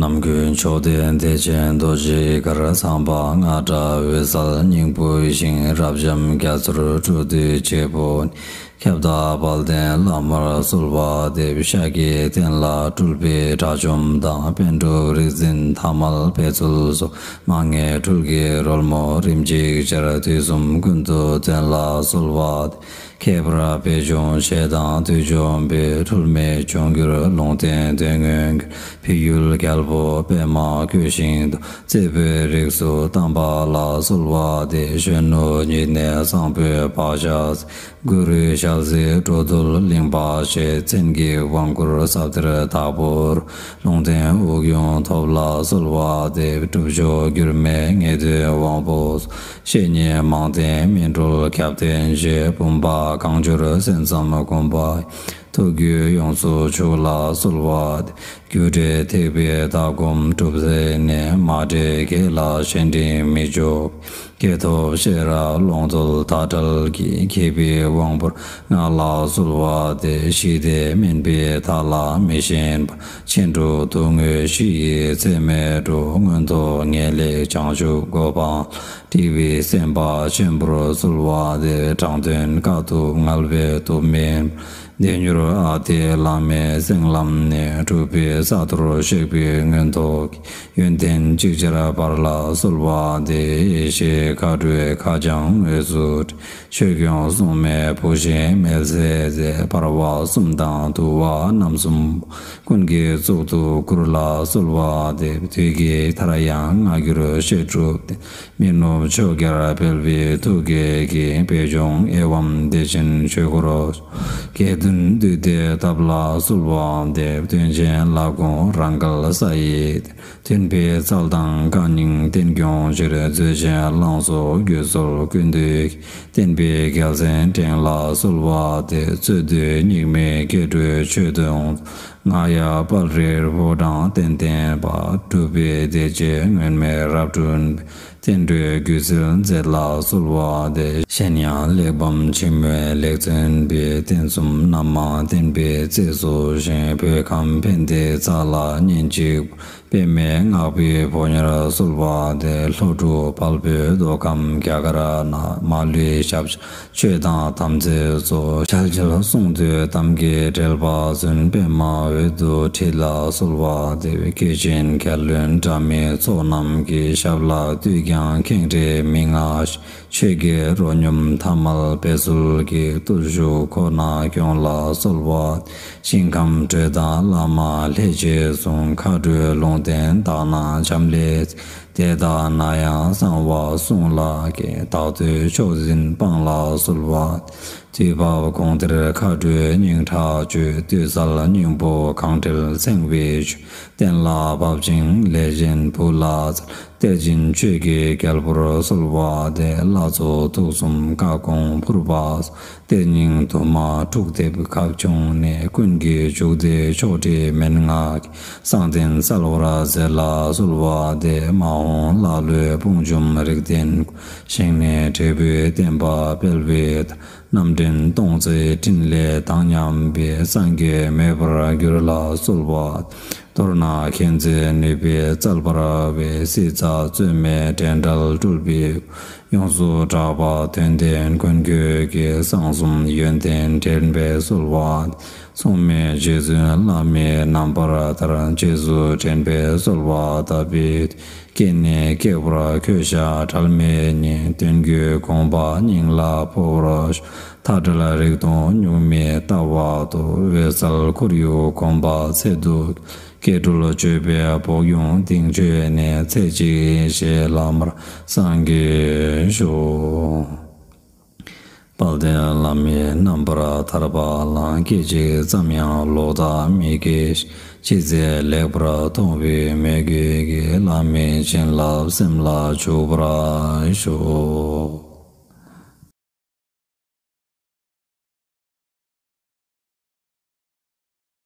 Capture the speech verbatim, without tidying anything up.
ནམ་མཁའི་མཆོག་ལྡན་བདེ་ཆེན་རྡོ་རྗེ་གར། ཚངས་པ་རྔ་སྒྲ་འོད་གསལ་སྙིང་པོའི་ཞིང་། རབ་འབྱམས་རྒྱ་མཚོར་སྤྲུལ་པའི་བྱེད་པོ། ཁྱབ་བདག་དཔལ་ལྡན་བླ་མར་གསོལ་བ་འདེབས། ཤཱཀྱའི་བསྟན་ལ་སྤྲུལ་པའི་དགྲ་བཅོམ་དང་། པཎ་གྲུབ་རིག་འཛིན་ཐ་མལ་པའི་ཚུལ་སོགས། མ་ངེས་སྤྲུལ་སྐུའི་རོལ་མོ་རིམ་གཅིག་སྦྱར། དུས་གསུམ་ཀུན་ཏུ་བསྟན་ལ་གསོལ་བ་འདེབས། ཁྱད་པར་པད་འབྱུང་ཞེ་སྡང་བདུད་འཇོམས་པའི། འཁྲུལ་མེད་འབྱུང་འགྱུར་ལུང་བསྟན་དོན་མངོན་གྱུར། ཕ་ཡུལ་རྒྱལ་པོ་པདྨ་བཀོད་ཤིང་རྡོར། བཙད་པོའི་རིགས་སུ་དམ་པ་ལ་གསོལ་བ་འདེབས། གཞོན་ནུ་ཉིད་ནས་བཟང་པོའི་བག་ཆགས། གུ་རུའི་ཞལ་གཟིགས་འགྲོ་འདུལ་གླིང་པ་ཞེས། མཚན་གྱི་དབང་བསྐུར་ཟབ་གཏེར་དྭགས་པོར། ལུང་བསྟན་དབུགས་དབྱུང་ཐོབ་ལ་གསོལ་བ་འདེབས། སྒྲུབ་མཆོག་འགྱུར་མེད་ངེས་དོན་དབང་པོ། བཤེས་གཉེན་མང་བསྟེན་སྨིན་གྲོལ་ཁྱབ་བརྡལ་རྗེ། བུམ་པ་གང་འབྱོར་གསན་བསམ་སྒོམ་པ། ཐུགས་རྒྱུད་ཡོངས་སུ་ཆུད་ལ་གསོལ་བ་འདེབས། རྒྱུ་འབྲས་ཐེག་པའི་ལྟ་སྒོམ་གྲུབ་ཚད་ནས། མ་འདྲེས་དགེ་ལ་གཞན་དྲིང་མི་འཇོག་སྐྱེས་ཐོབ་ཤེས་རབ་ཀློང་རྡོལ་དག་བྲལ་གྱི། མཁས་པའི་དབང་པོར་བསྔགས་ལ་གསོལ་བ་འདེབས། ཞི་བདེ་སྨིན་པའི་མཐའ་ལ་མི་ཞེན་པར། ཕྱིན་དྲུག་སྡུག་བསྔལ་ཞི་ཡི་ཚད་མེད་འགྲོ། མངོན་མཐོ་ངེས་ལེགས་བྱང་ཆུབ་གོ་འཕང་། སྒྲིབ་པའི་སེམས་དཔའ་ཆེན་པོར་གསོལ་བ་འདེབས། དྲང་དོན་དཀའ་ཐུབ་ངལ་བའི་དུ་མེད། བདེ་མྱུར་ཨ་ཏིའི་བླ་མའི་གསེང་ལམ་ནས། གྲུབ་པའི་ས་རྡོར་གཤེགས་པའི་མངོན་མཐོ་གི། ཡོན་ཏན་ཅིག་ཅར་འབར་ལ་གསོལ་བ་འདེབས། ཡེ་ཤེས་མཁའ་འགྲོའི་ཁ་བྱང་འོད་ཟེར་འཕྲོས། ཆོས་སྐྱོང་སྲུང་མའི་བུ་གཞིས་མེལ་ཟས་མཛད། འབར་བ་གསུམ་དང་དུ་བ་རྣམ་གསུམ། ཀུན་གྱི་གཙུག་ཏུ་བཀུར་ལ་གསོལ་བ་འདེབས། དུས་ཀྱི་མཐར་ཡང་སྔ་འགྱུར་བཤད་སྒྲུབ་སྟེ། མི་ནུབ་ཕྱོགས་བརྒྱར་འཕེལ་བའི་ཐུགས་བསྐྱེད་ཀྱིས། པད་འབྱུང་ཨེ་ཝཾ་བདེ་ཆེན་ཆོས་འཁོར། དགེ་འདུན་འདུས་སྡེ་བཏབ་ལ་གསོལ་བ་འདེབས། དོན་ཆེན་ལ་དགོངས་རང་གལ་ས་ཡི། མཐུན་པའི་ཚལ་དང་བཀའ་རྙིང་བསྟན་སྐྱོང་ཕྱིར། མཛོད་ཆེན་ལང་ཚོ་བརྒྱུད་སྲོལ་ཀུན་འདུས། བསྟན་པའི་རྒྱལ་མཚན་བསྒྲེངས་ལ་གསོལ་བ་འདེབས། རྩོད་དུས་སྙིགས་མའི་སྐྱེ་འགྲོའི་ཆོས་དུང་། རྔ་ཡབ་དཔལ་རིར་ཕོ་བྲང་རྟེན་བརྟེན་པ། གྲུབ་པའི་བདེ་བྱེད་མངོན་མེད་རབ་བསྐྲུན་པའི། བསྟན་འགྲོའི་རྒྱུད་སྲིད་མཛད་ལ་གསོལ་བ་འདེབས། གཞན་ཡང་གླེགས་བམ་ཆེན་མོའི་ལེགས་མཛོད་པའི། རྟེན་གསུམ་རྣམ་མང་བསྟན་པའི་རྩེ་སུ་བཞེངས། བོད་ཁམས་ཕན་བདེའི་མཚོ་ལ་ཉིན་གཅིག་པདྨའི་བསྔགས་པའི་ཕོ་ཉར་གསོལ་བ་འདེབས། ལྷོ་འབྲུག་དཔལ་བོད་མདོ་ཁམས་རྒྱ་གར་ན། མ་ལུས་ཞབས་ཕྱི་ཆོས་དང་དམ་ཚིག་སྩོལ། ཞལ་མཇལ་གསུང་ཐོས་གཏམ་གྱི་འགྲེལ་པ་བཙུན། པདྨ་འོད་དུ་ཁྲིད་ལ་གསོལ་བ་འདེབས། སྐྱེས་ཆེན་རྒྱལ་བློན་འདྲ་མིན་ཚོགས་རྣམས་ཀྱི། ཞབས་ལ་བཏུད་ཀྱང་ཁེངས་དྲེགས་མི་མངའ་ཞིང་། ཆོས་ཀྱི་རོ་སྙོམས་ཐ་མལ་པའི་ཚུལ་གྱིས། བརྟུལ་ཞུགས་ཁོ་ན་སྐྱོང་ལ་གསོལ་བ། ཞིང་ཁམས་དྲོད་དང་བླ་མ་ལྷས་བྱས་གསུང་། མཁའ་འགྲོའི་ལུང་བསྟན་དག་སྣང་འབྱམས་ཀླས། དེ་དག་ན་ཡང་གསང་བ་གསུང་ལ་དགྱེས། བདག་བསྟོད་མཆོག་འཛིན་སྤངས་ལ་གསོལ་བ། དུས་བབ་གོང་ལྟར་མཁའ་འགྲོའི་སྙིང་ཁྲག་བཅུད། བཏུད་གསལ་སྙིང་པོ་གང་འབྲེལ་མཚན་དཔེའི་ཆོས། གཏན་ལ་ཕབ་ཅིང་ལེགས་བཞེངས་ཕུལ་ལ་སྩལ། གཏེར་ཆེན་ཆོས་ཀྱི་རྒྱལ་པོར་གསོལ་བ་འདེབས། ལྷ་ཚོགས་དུག་གསུམ་བཀའ་དགོངས་ཕུར་པ་སོགས། གཏེར་རྙིང་དུ་མ་འཁྲུགས་སྡེབ་ཁ་བྱུང་ནས། ཀུན་གྱི་འཇུག་སྟེ་ཕྱོགས་བྲལ་མན་ངག་གི། གསང་རྟེན་གསལ་བར་མཛད་ལ་གསོལ་བ་འདེབས། མ་འོངས་ཀླ་ཀློའི་དཔུང་འཇོམས་རིགས་ལྡན། ཞིང་ནས་འབྲས་བུའི་བསྟན་པ་སྤེལ་བའི་མཐར། རྣམ་འདྲེན་སྟོང་རྩེའི་ཕྲིན་ལས་དང་མཉམ་པའི། སངས་རྒྱས་མོས་པར་འགྱུར་ལ་གསོལ་བ། མདོར་ན་མཁྱེན་བརྩེ་ནུས་པའི་རྩལ་འབར་བའི། སྲིད་རྩ་རྩོད་མེད་འགྲན་བྲལ་སྤྲུལ་པའི། ཡོངས་སུ་གྲགས་པ་དོན་ལྡན་མགོན་ཁྱོད་ཀྱི། གསང་གསུམ་ཡོན་ཏན་འདྲེན་པའི་གསོལ་བ། མཚུངས་མེད་རྗེ་བཙུན་བླ་མའི་རྣམ་པར་ཐར། རྗེས་སུ་དྲན་པའི་གསོལ་བ་བཏབ་པའི། སྐྱེས་ནས་སྐྱེ་བར་གོས་ཞབས་བྲལ་མེད་ཉིད། དོན་བརྒྱུད་དགོངས་པ་སྙིང་ལ་འཕོ་བར་ཤོག་མཐའ་བྲལ་རིག་སྟོང་གཉུག་མའི་ལྟ་བ་དུ། འོད་གསལ་ཁོར་ཡུག་གོམས་པ་ཚད་དུ། སྐྱེ་འགྲོལ་སྤྱོད་པའི་བོགས་དབྱུང་གཏིང་བཅོལ་ནས། ཚེ་གཅིག་ཡེ་ཤེས་བླ་མར་སངས་རྒྱས་ཤོག་དཔལ་ལྡན་བླ་མའི་རྣམ་པར་ཐར་པ་ལ། སྐད་ཅིག་ཙམ་ཡང་ལོག་ལྟ་མི་སྐྱེ་ཞིང་། ཅི་མཛད་ལེགས་པར་མཐོང་བའི་མོས་གུས་ཀྱིས། བླ་མའི་བྱིན་རླབས་སེམས་ལ་འཇུག་པར་ཤོག